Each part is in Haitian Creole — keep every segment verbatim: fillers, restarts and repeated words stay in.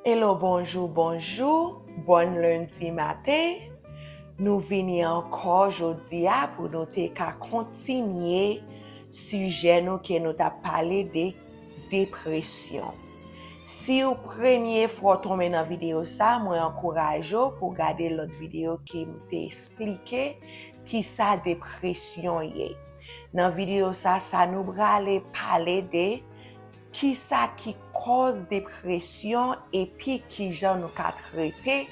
Hello, bonjou, bonjou. Bòn lendi maten. Nou vini ankò jodi a pou nou te ka kontinye sijè nou ke nou t ap pale de depresyon. Si w premye fwa w tonbe nan videyo sa, mwen ankouraje w pou w gade lòt videyo ki m te eksplike kisa depresyon ye. Nan videyo sa, sa nou prale pale de kisa ki kòz depresyon epi kijan nou ka trete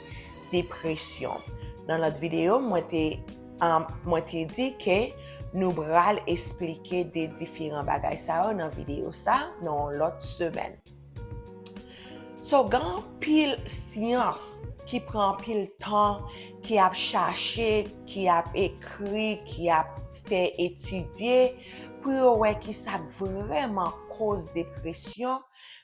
depresyon. Nan lòt videyo, mwen te, um, mwen te di ke nou pral eksplike de diferan bagay sa yo nan videyo sa nan yon lòt semèn. So, gen anpil syans ki pran anpil tan, ki ap chache, ki ap ekri, ki ap fè etidye pou yo wè kisa k vrèman koz depresyon.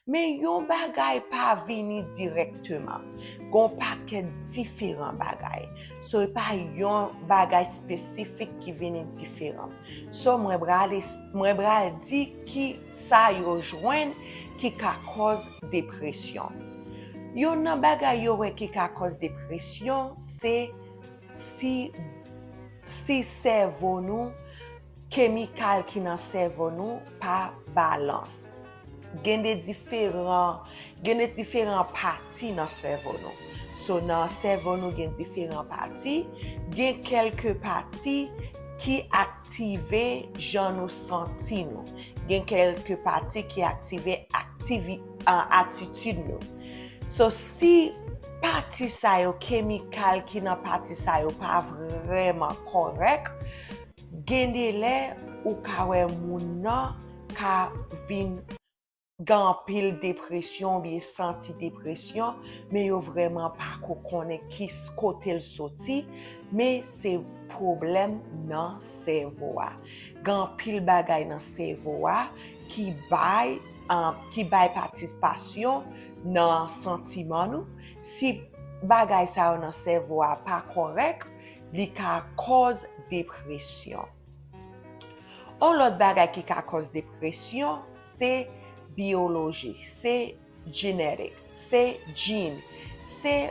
Men yon bagay pa vini dirèkteman. Gen yon pakèt diferan bagay. So, e pa yon bagay espesifik ki vini diferan. So, mwen pral es-, mwen pral di kisa yo jwenn ki ka kòz depresyon. Youn nan bagay yo wè ki ka kòz depresyon, se si, si sèvo nou, kemikal ki nan sèvo nou pa balans. Gen de diferan, gen de diferan pati nan sèvo nou. So, nan sèvo nou gen diferan pati, gen kèlke pati ki aktive jan nou santi nou. Gen kèlke pati ki aktive aktivi-, a, atitid nou. So, si pati sa yo, kemikal ki nan pati sa yo pa vrèman kòrèk, gen de lè ou ka wè moun nan ka vin gen anpil depresyon oubyen santi depresyon, men yo vrèman pa ko konnen ki s-, kote l soti, men se pwoblèm nan sèvo a. Gen anpil bagay nan sèvo a ki bay, um, ki bay patisipasyon nan santiman nou. Si bagay sa yo nan sèvo a pa kòrèk, li ka kòz depresyon. Yon lòt bagay ki ka kòz depresyon, se biyoloji, se genetic, se jin, se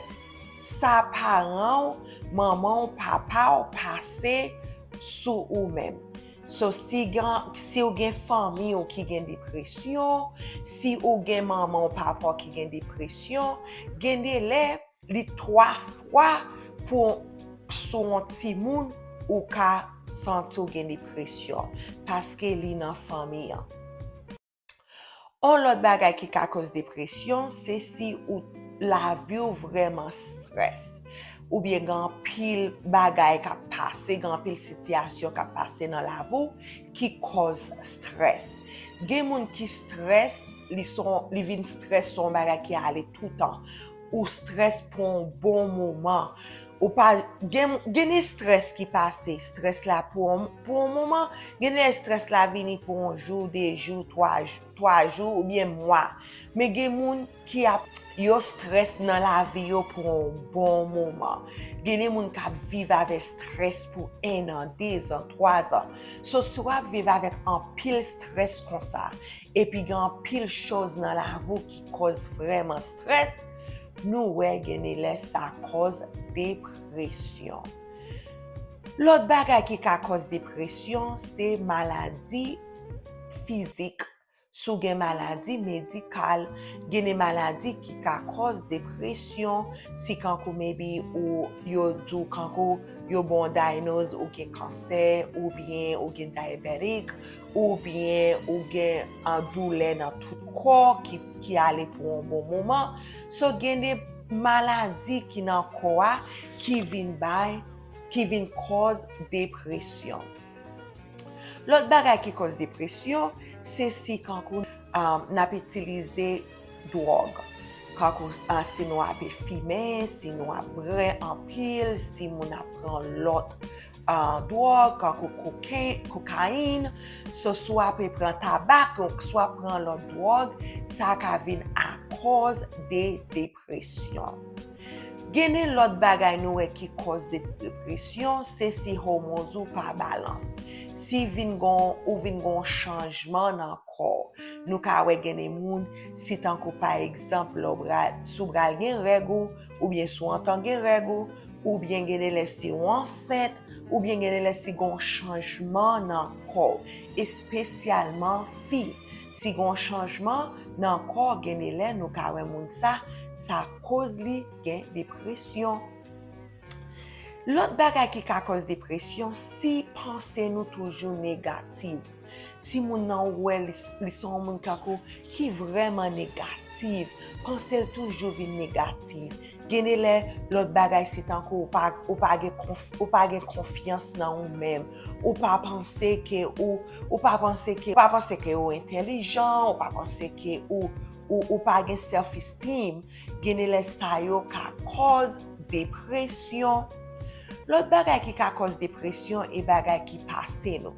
sa paran w, manman w, papa w pase sou ou menm. So, si gen, si w gen fanmi w ki gen depresyon, si ou gen manman w, papa w ki gen depresyon, gen de lè li twa fwa pou sou yon timoun ou ka santi w gen depresyon, paske li nan fanmi an. Yon lòt bagay ki ka koz depresyon, se si ou, lavi w vrèman strès, oubyen gen anpil bagay k ap pase, gen anpil sitiyasyon k ap pase nan lavi w ki koz strès. Gen moun ki strès, li son, li vin strès se yon bagay ki ale toutan. Ou strès pou yon bon moman. Ou pa, gen, gen de strès ki pase, strès la pou yon, pou yon moman, gen de strès la vini pou yon jou, de jou, twa jou, twa jou oubyen mwa. Men gen moun ki ap, yo strès nan lavi yo pou yon bon moman. Gen de moun k ap viv avèk strès pou en an, de zan, twa zan. So, si w ap viv avèk anpil strès konsa, epi gen anpil choz nan lavi w ki koz vrèman strès, nou wè gen de lè sa koz depresyon. Lòt bagay ki ka koz depresyon, se maladi fizik. Si w gen maladi medikal, gen de maladi ki ka koz depresyon, si kankou maybe ou, yo di w kankou yo ba w diagnose ou gen kansè, oubyen ou gen diabetic, oubyen ou gen, ah, doulè nan tout kò ki, ki ale pou yon bon moman. So, gen de maladi ki nan kò a ki vin bay, ki vin koz depresyon. Lòt bagay ki koz depresyon, se si kankou, ah, n ap itilize dwòg. Kankou, ah, si nou ape fimen, si nou ap bwè anpil, si moun ap pran lòt, ah, dwòg, kankou koken-, kokayin, so, si w ape pran tabak, si w ap pran lòt dwòg, sa ka vin akòz de depresyon. Gen de lòt bagay nou wè ki kòz de depresyon, se si hormones ou pa balans. Si vin gon, ou vin gon chanjman nan kò w. Nou ka wè gen de moun, si tankou pa egzanp, lè w pral, si w pral gen règ ou, oubyen si w antan gen règ ou, oubyen gen de lè si w ansent, oubyen gen de lè si gon chanjman nan kò w, espesyalman fi. Si gon chanjman nan kò w, gen de lè nou ka wè moun sa, sa koz li gen depresyon. Lòt bagay ki ka kòz depresyon, si panse nou toujou negatif. Si moun nan ou wè li, li se yon moun tankou ki vrèman negatif, panse l toujou vin negatif. Gen de lè, lòt bagay se tankou ou pa, ou pa gen konf, ou pa gen konfyans nan ou menm, ou pa panse ke ou, ou pa panse ke, ou pa panse ke ou entèlijan, ou pa panse ke ou, ou, ou pa gen self esteem. Gen de lè sa yo ka kòz depresyon. Lòt bagay ki ka kòz depresyon e bagay ki pase nou.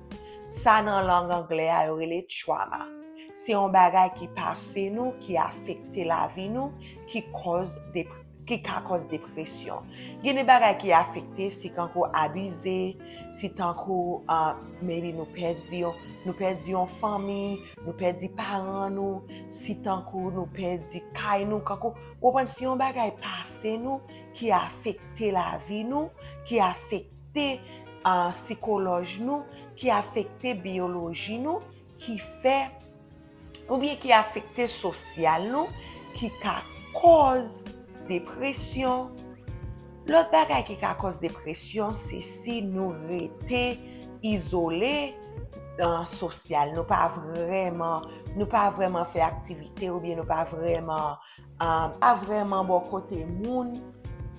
Sa nan lang anglè a yo rele trauma. Se yon bagay ki pase nou, ki afekte lavi nou, ki kòz dep, ki ka kòz depresyon. Gen de bagay ki afekte, si tankou abize, si tankou, uh, maybe nou pèdi yon, nou pèdi yon fanmi, nou pèdi paran nou, si tankou nou pèdi kay nou, kankou, ou konprann, si yon bagay pase nou, ki afekte lavi nou, ki afekte, uh, sikolòj nou, ki afekte biyoloji nou, ki fè, oubyen ki afekte sosyal nou, ki ka kòz depresyon. Lòt bagay ki ka kòz depresyon, se si nou rete izole, uh, sosyal. Nou pa vrèman, nou pa vrèman fè aktivite, oubyen nou pa vrèman, uh, pa vrèman bò kote moun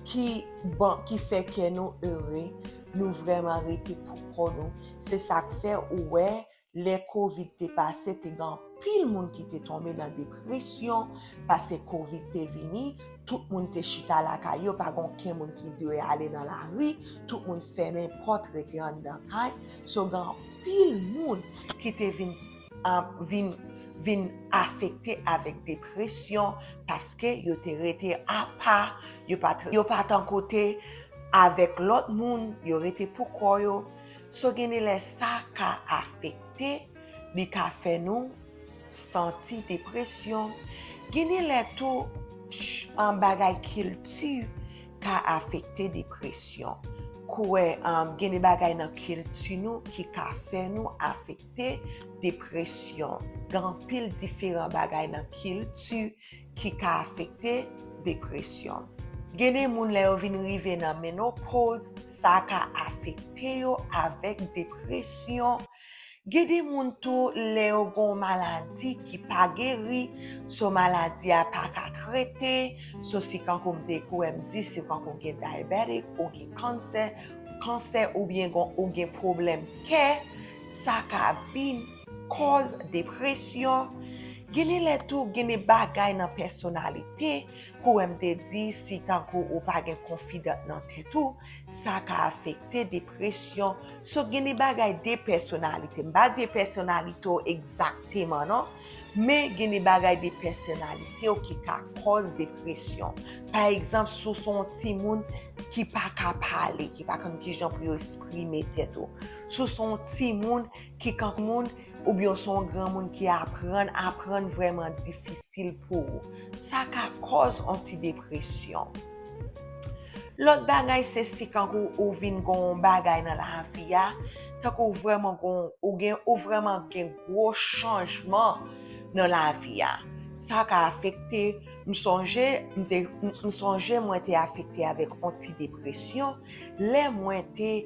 ki, bon, ki fè kè nou ere. Nou vrèman rete pou kò nou. Se sa k fè ou wè, lè kovid te pase, te gen anpil moun ki te tonbe nan depresyon, paske kovid te vini, tout moun te chita lakay yo, pa gen okenn moun ki dwe ale nan lari, tout moun fèmen pòt, rete anndan kay. So, gen anpil moun ki te vin, ah, vin, vin afekte avèk depresyon, paske yo te rete apa, yo pa t, yo pa t an kote avèk lòt moun, yo rete pou kò yo. So, gen de lè sa ka afekte, li ka fè nou santi depresyon. Gen de lè tou, ch, an bagay kilti ka afekte depresyon. Kouwè, um, gen de bagay nan kilti nou ki ka fè nou afekte depresyon. Gen anpil diferan bagay nan kilti ki ka afekte depresyon. Gen de moun, lè yo vin rive nan menopoz, sa ka afekte yo avèk depresyon. Gen de moun tou, lè yo gen yon maladi ki pa geri, so maladi a pa ka trete, so si kankou m te kouwè m di, si kankou w gen diabetic, ou gen kansè, kansè oubyen gon, ou gen pwoblèm kè, sa ka vin kòz depresyon. Gen de lè tou, gen de bagay nan pèsonalite, kouwè m te di, si tankou ou pa gen konfidans nan tèt ou, sa ka afekte depresyon. So, gen de bagay de pèsonalite. M pa di pèsonalite w egzakteman, non. Men gen de bagay de pèsonalite w ki ka kòz depresyon. Pa egzanp, si w se yon timoun ki pa ka pale, ki pa konn kijan pou yo eksprime tèt ou. Si w se yon timoun ki kan moun, oubyen w se yon granmoun ki aprann, aprann vrèman difisil pou ou. Sa ka kòz yon ti depresyon. Lòt bagay, se si kankou ou vin gen yon bagay nan lavi a, tankou ou vrèman gen, ou gen, ou vrèman gen gwo chanjman nan lavi a. Sa ka afekte, m sonje, m te, m, m sonje mwen te afekte avèk yon ti depresyon, lè mwen te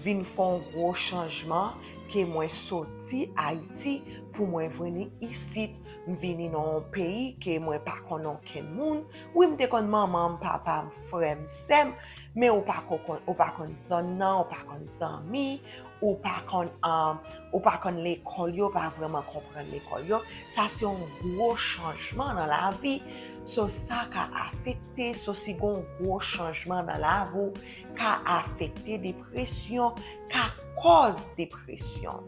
vin fè yon gwo chanjman, ke mwen soti Ayiti pou mwen vini isit. M vini nan yon peyi ke mwen pa konn okenn moun. Wi, m te konn manman m, papa m, frè m, sè m, men ou pa ko konn, ou pa konn zòn nan, ou pa konn zanmi, ou pa konn, um, ou pa konn lekòl yo, ou pa vrèman konprann lekòl yo. Sa se yon gwo chanjman nan lavi. So, sa ka afekte, so, si gen yon gwo chanjman nan lavi w, ka afekte depresyon, ka kòz depresyon.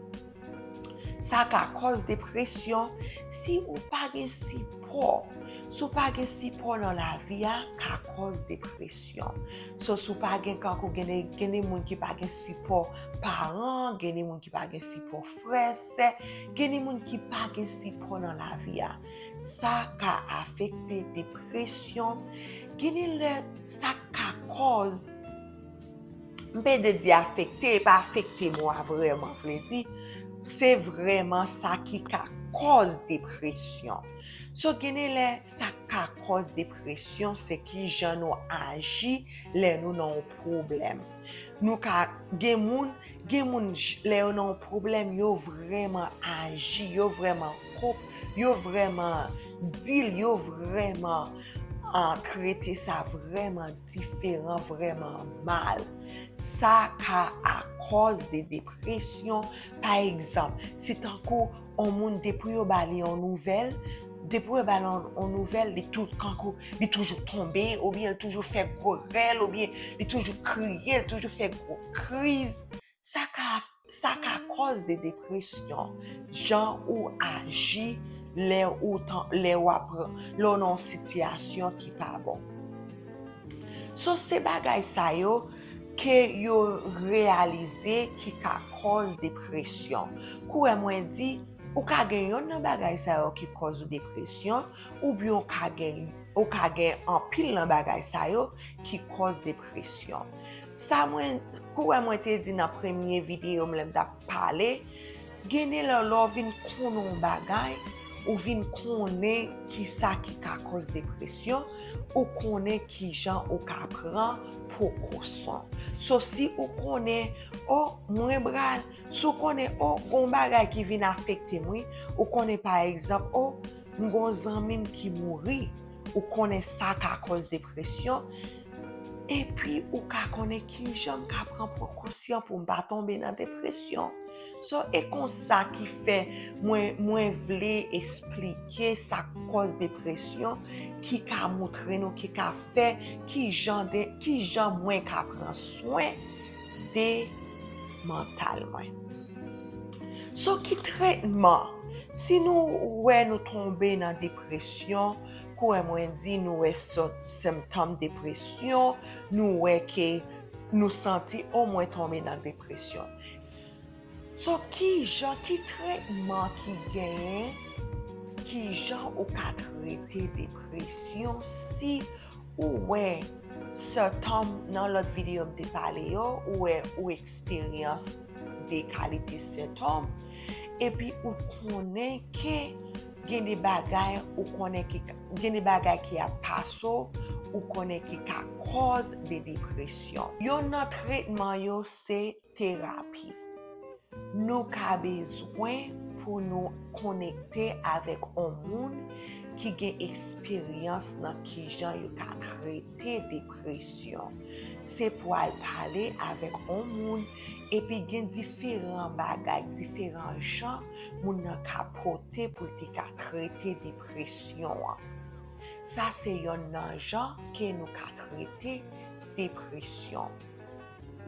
Sa ka kòz depresyon si ou pa gen sipò. Si w pa gen sipò nan lavi a, ka kòz depresyon. So, si w pa gen, kankou gen de, gen de moun ki pa gen sipò paran, gen de moun ki pa gen sipò frè, sè, gen de moun ki pa gen sipò nan lavi a. Sa ka afekte depresyon. Gen de lè, sa ka kòz, m pe de di afekte, e pa afekte mo a vrèman vle di, se vrèman sa ki ka kòz depresyon. So, gen de lè, sa ka kòz depresyon, se ki jan nou aji lè nou nan yon pwoblèm. Nou ka, gen moun, gen moun, j- lè yo nan yon pwoblèm, yo vrèman aji, yo vrèman kop, yo vrèman deal, yo vrèman, ah, trete sa vrèman diferan, vrèman mal. Sa ka akòz de depresyon. Pa egzanp, si tankou yon moun, depi yo ba li yon nouvèl, depi yo ba li yon, yon nouvèl, li tout kankou, li toujou tonbe, oubyen li toujou fè gwo rèl, oubyen li toujou kriye, li toujou fè gwo kriz. Sa ka, sa ka kòz de depresyon. Jan ou aji lè ou tan, lè w ap, lè w nan yon sitiyasyon ki pa bon. So, se bagay sa yo ke yo reyalize ki ka kòz depresyon. Kouwè mwen di, ou ka gen yonn nan bagay sa yo ki kòz ou depresyon, oubyen ou ka gen, ou ka gen anpil nan bagay sa yo ki kòz depresyon. Sa mwen, kouwè mwen te di nan premye videyo m lè m t ap pale, gen de lè, lè w vin konnen yon bagay, ou vin konnen ki sa ki ka kòz depresyon, ou konnen ki jan ou ka pran prekosyon. So, si ou konnen, o, mwen pral, si w konnen, o, gon bagay ki vin afekte m, wi, ou konnen, pa egzanp, o, m gon zanmi m ki mouri, ou konnen sa ka kòz depresyon, epi ou ka konnen ki jan m ka pran prekosyon pou m pa tonbe nan depresyon. So, e konsa ki fè mwen, mwen vle esplike sa k kòz depresyon, ki ka montre nou, ki ka fè, ki jan de, ki jan mwen ka pran swen de mantal mwen. So, ki tretman? Si nou wè nou tonbe nan depresyon, kouwè mwen di nou wè sent- sentòm depresyon, nou wè ke nou santi, o, mwen tonbe nan depresyon. So, ki jan, ki tretman ki genyen, ki jan ou ka trete depresyon si ou wè sentòm nan lòt videyo m te pale yo, ou wè ou eksperyans de kalite sentòm, epi ou konnen ke gen de bagay ou konnen ki ka, gen de bagay ki ap pase w, ou konnen ki ka kòz de depresyon. Yonn nan tretman yo se terapi. Nou ka bezwen pou nou konekte avèk yon moun ki gen eksperyans nan kijan yo ka trete depresyon. Se pou al pale avèk yon moun, epi gen diferan bagay, diferan jan moun nan ka pote pou l te ka trete depresyon an. Sa se yonn nan jan ke nou ka trete depresyon.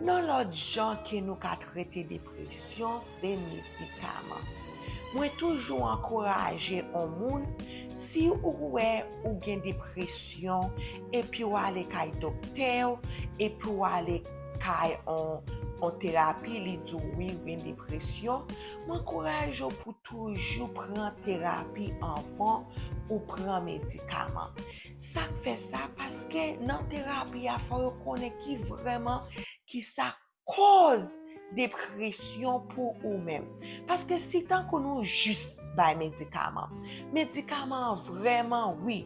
Nan lòt jan ke nou ka trete depresyon, se medikaman. Mwen toujou ankouraje yon moun, si ou wè ou gen depresyon, epi w ale kay doktè w, epi w ale kay on, on terapi, li di w wi, ou gen depresyon, m ankouraje w pou toujou pran terapi anvan ou pran medikaman. Sa k fè sa? Paske nan terapi a, fò yo konnen ki vrèman, ki sa kòz depresyon pou ou menm. Paske si tankou nou jis bay medikaman, medikaman an vrèman, wi,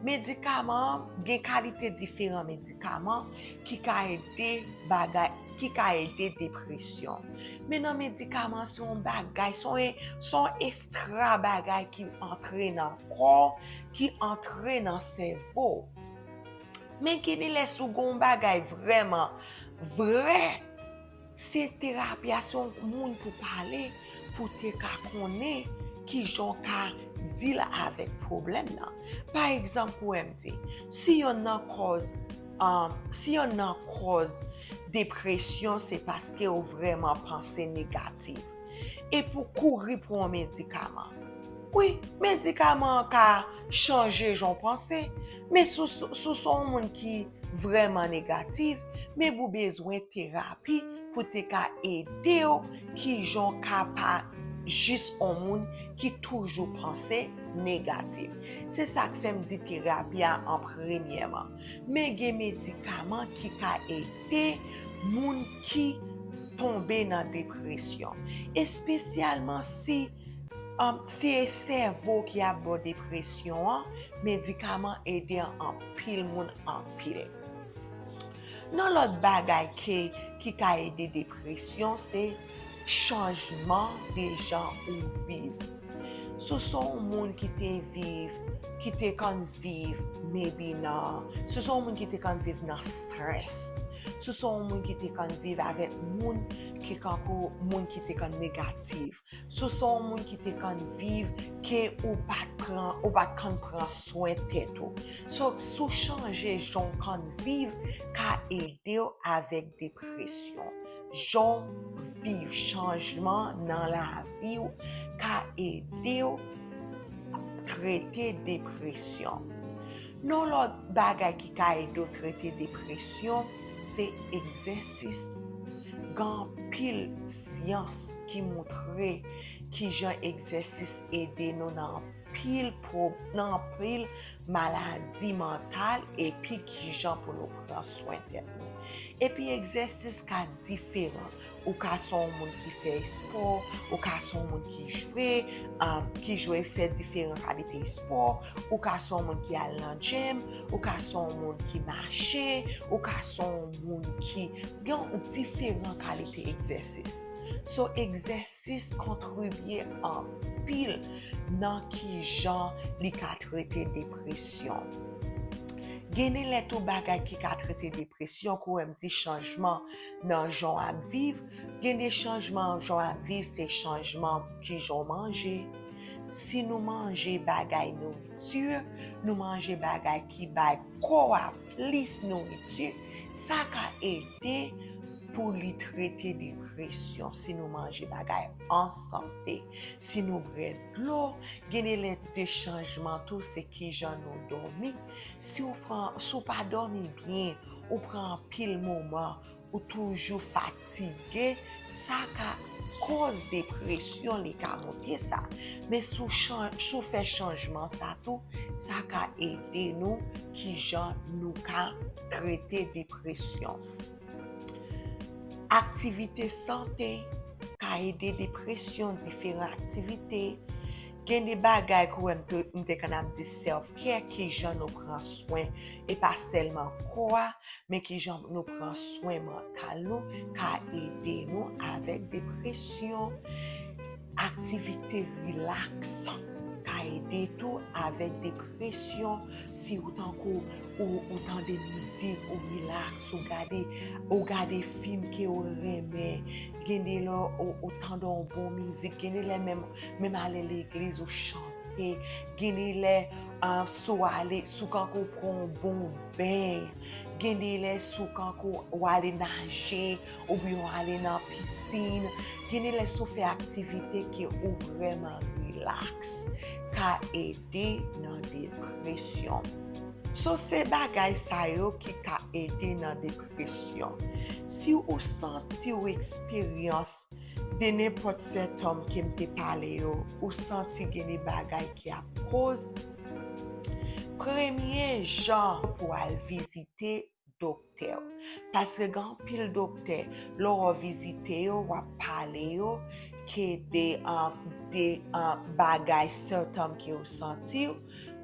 medikaman an gen kalite diferan medikaman ki ka ede bagay, ki ka ede depresyon. Men nan medikaman, se yon bagay, se yon, se yon ekstra bagay ki antre nan kò, ki antre nan sèvo. Men gen de lè si w gen yon bagay vrèman vrè, se terapi a, se yon moun pou pale, pou te ka konnen kijan w ka deal avèk pwoblèm nan. Pa egzanp, pou M di, si yonn nan kòz, um, si yonn nan kòz depresyon, se paske w vrèman panse negatif. E pou kouri pou yon medikaman. Wi, medikaman an ka chanje jan w panse, men si w, si w se yon moun ki vrèman negatif, men ou bezwen terapi pou te ka ede w kijan w ka pa jis yon moun ki toujou panse negatif. Se sa k fè m di terapi a an premyèman. Men gen medikaman ki ka ede moun ki tonbe nan depresyon, espesyalman si, um, si e sèvo ki ap ba w depresyon an, medikaman ede anpil moun anpil. Nan lòt bagay ke, ki ka ede depresyon, se chanjman de jan ou viv. Si w se yon moun ki te viv, ki te konn viv, maybe nan, si w se yon moun ki te konn viv nan strès, si w se yon moun ki te konn viv avèk moun ki kankou moun ki te konn negatif, si w se yon moun ki te konn viv ke ou pa t pran, ou pa t konn pran swen tèt ou. So, si w chanje jan w konn viv, ka ede w avèk depresyon. Jan w viv, chanjman nan lavi w ka ede w trete depresyon. Yon lòt bagay ki ka ede w trete depresyon, se egzèsis. Gen anpil syans ki montre kijan egzèsis ede nou nan anpil pwo-, nan anpil maladi mantal, epi kijan pou nou pran swen tèt nou. Epi egzèsis ka diferan. Ou ka se yon moun ki fè espò, ou ka se yon moun ki jwe, um, ki jwe, fè diferan kalite espò, ou ka se yon moun ki al nan gym, ou ka se yon moun ki mache, ou ka se yon moun ki gen diferan kalite egzèsis. So, egzèsis kontribye anpil nan kijan li ka trete depresyon. Gen de lè tou bagay ki ka trete depresyon, kou m di chanjman nan jan w ap viv, gen de chanjman jan w ap viv, se chanjman kijan w manje. Si nou manje bagay nouriti, nou manje bagay ki bay kò a plis nouriti, sa ka ede pou li trete depresyon si nou manje bagay an sante. Si nou bwè dlo, gen de lè de chanjman tou, se kijan nou dòmi. Si w pran, si w pa dòmi byen, ou pran anpil moman, ou toujou fatige, sa ka koz depresyon, li ka monte sa. Men si w chan-, si w fè chanjman sa tou, sa ka ede nou kijan nou ka trete depresyon. Aktivite sante ka ede depresyon, diferan aktivite. Gen de bagay kou m te, m te konn ap di self-care, kijan nou pran swen, e pa sèlman kò a, men kijan nou pran swen mantal nou ka ede nou avèk depresyon. Aktivite rilaks ka ede tou avèk depresyon. Si ou tankou ou, ou tande mizik, ou rilaks, ou gade, ou gade fim ke ou renmen, gen de lè ou, ou tande yon bon mizik, gen de lè menm, menm ale legliz ou chante, gen de lè, ah, si w ale, si w kankou pran yon bon beny, gen de lè si w kankou w ale naje, oubyen w ale nan pisin, gen de lè si w fè aktivite ke ou vrèman rilaks, ka ede nan depresyon. So, se bagay sa yo ki ka ede nan depresyon. Si ou santi ou eksperyans de nenpòt sentòm ke m te pale yo, ou santi gen de bagay ki ap koz, premye jan pou al vizite doktè w. Paske gen anpil doktè, lè w vizite yo, w ap pale yo, ke de, ah, de, ah, bagay, sentòm ke yo santi,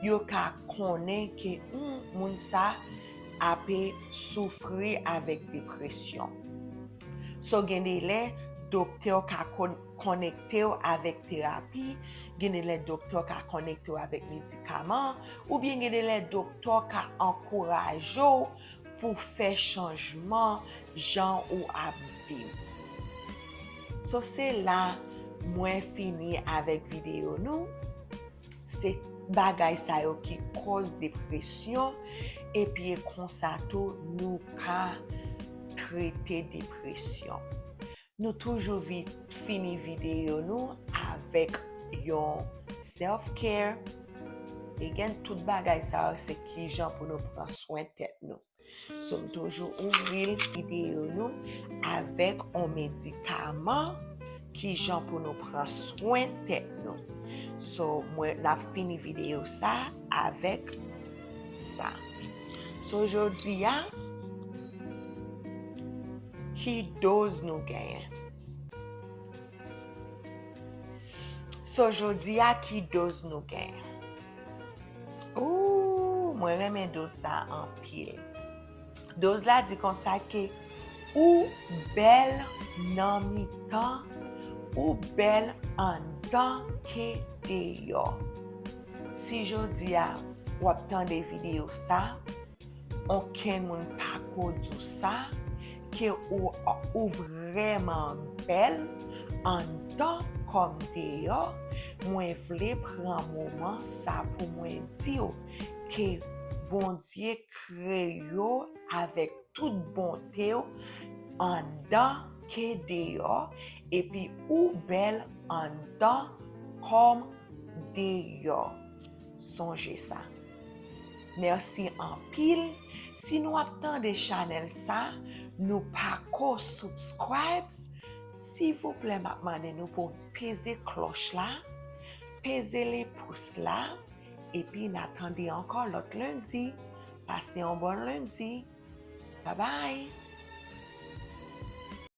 yo ka konnen ke, hmm, moun sa ape soufri avèk depresyon. So, gen de lè, doktè w ka kon-, konekte w avèk terapi, gen de lè doktè w ka konekte w avèk medikaman, oubyen gen de lè doktè w ka ankouraje w pou fè chanjman jan ou ap viv. So, se la mwen fini avèk videyo nou. Se bagay sa yo ki koz depresyon, epi e konsa tou nou ka trete depresyon. Nou toujou vi- fini videyo nou avèk yon self-care. Again, tout bagay sa yo se kijan pou nou pran swen tèt nou. So, m toujou ouvri videyo nou avèk yon medikaman, kijan pou nou pran swen tèt nou. So, mwen, n ap fini videyo sa avèk sa. So, jodi a, ki doz nou genyen? So, jodi a, ki doz nou genyen? Ooh, mwen renmen doz sa anpil. Doz la di konsa ke ou bèl nan mitan, ou bèl anndan ke deyò. Si jodi a w ap tande videyo sa, okenn moun pa ko di w sa, ke ou, ou vrèman bèl anndan kòm deyò, mwen vle pran moman sa pou mwen di w ke Bondye kreye w avèk tout bonte w anndan ke deyò, epi ou bèl anndan kòm deyò. Sonje sa. Mèsi anpil. Si nou ap tande chanèl sa, nou pa ko subscribes, silvouplè, m ap mande nou pou peze klòch la, peze le pous la, epi n a tande ankò lòt lendi. Pase yon bòn lendi. Bye bye.